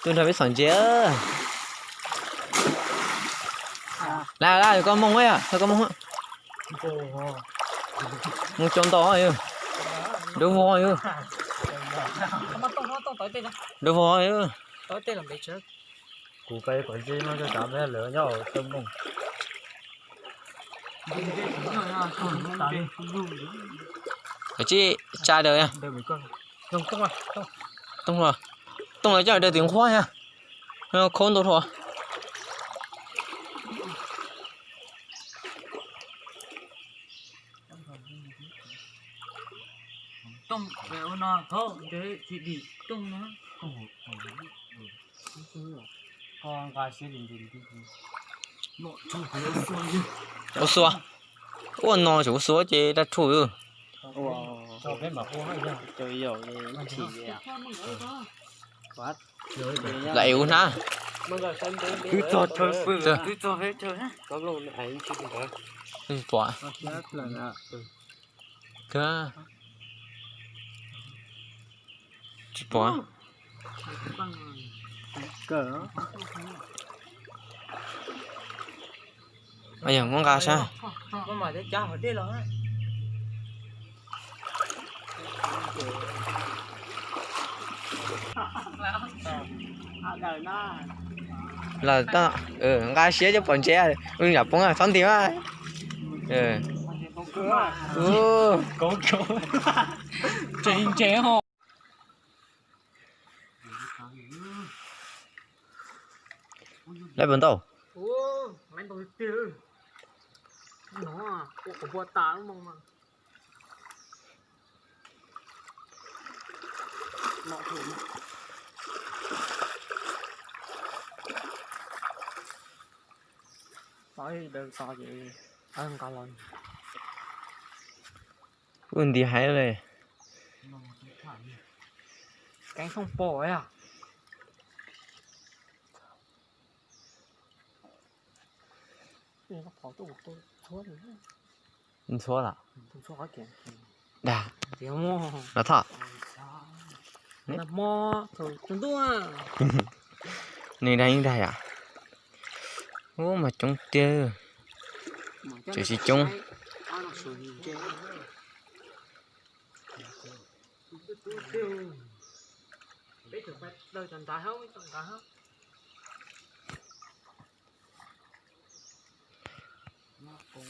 Tuaj nrog peb xom ntses. Lawm lawm, koj moog yog koj moog. Moog cov ntau yog. Dawb vog yog. Dawb vog yog. Kuv pais kom ze no rau sav, peb lawv nyob hauv tau moog. Kav tsij tsa daws. Tooj los coj daws tim nqhuab yog. Khaub ntau dhau. Ua xua. Ua no tseem ua xua ces dab thuj. Lam ev ua hnab. Twb txog chaw pw, twb txog peb chaw. Pom. Tsis pom. Yog muab nqa sab. Los nqa siab coj pom ntses, yam poob txhob nti mas. Ntses ho. Lawv puas ntau? Ua nti haiv li. Keeb thooj pom yog. Ntxhuab lawm. Dag. Los thoj. Nws dag yeej dag yom. Ub, mas coob tiag. Tseem tsis coob.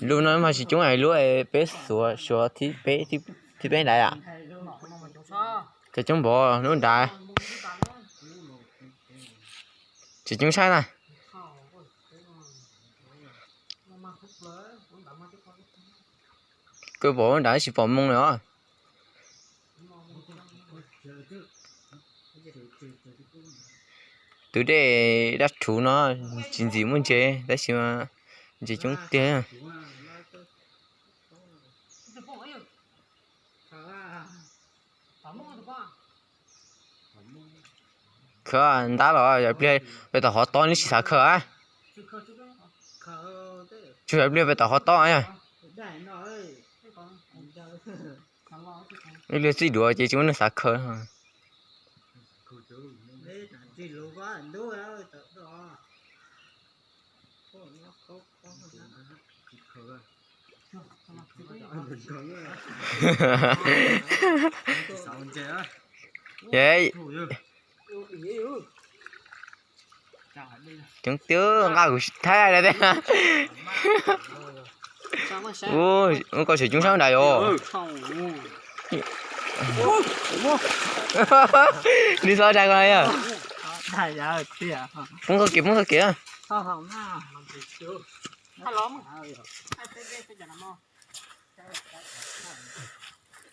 Lub no mas tsis coob es lub peb xuav, xuav thib peb, thib peb nrad yom. Cov coob npaum lub nrad. Tsis coob saib na. Koj pom lub nrad tsis pom moo li os. Tus dej dab rhuv no tsis ntxim muaj ntses tab sis mas ntses coob tiag. Khawb ntab los yog pliag pem tom qhov tob neb tsis xav khawb a. Tsuas yog pliag pem tom qhov tob yog. Ib pliag txij duav ces tsis muaj neeg xav khawb. Coob twb nqa kuv thaij tiag. Ub, koj tseem coob sab nrad yom. Nws xav dag ko yog. Poob txoj kev, poob txoj kev.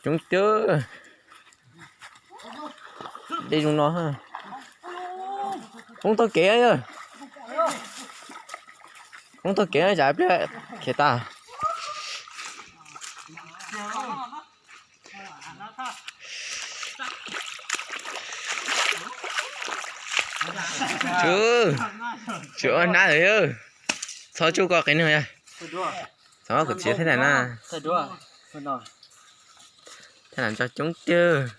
Coob twb. Dej zoo no. Poob txoj kev, poob txoj kev tsam pliag khiav tas. Tsuav hnab lawm. Txhob tsuj koj qe neeg. Txhob kuv txiav thiab na. Thiab na, tso coob tiag.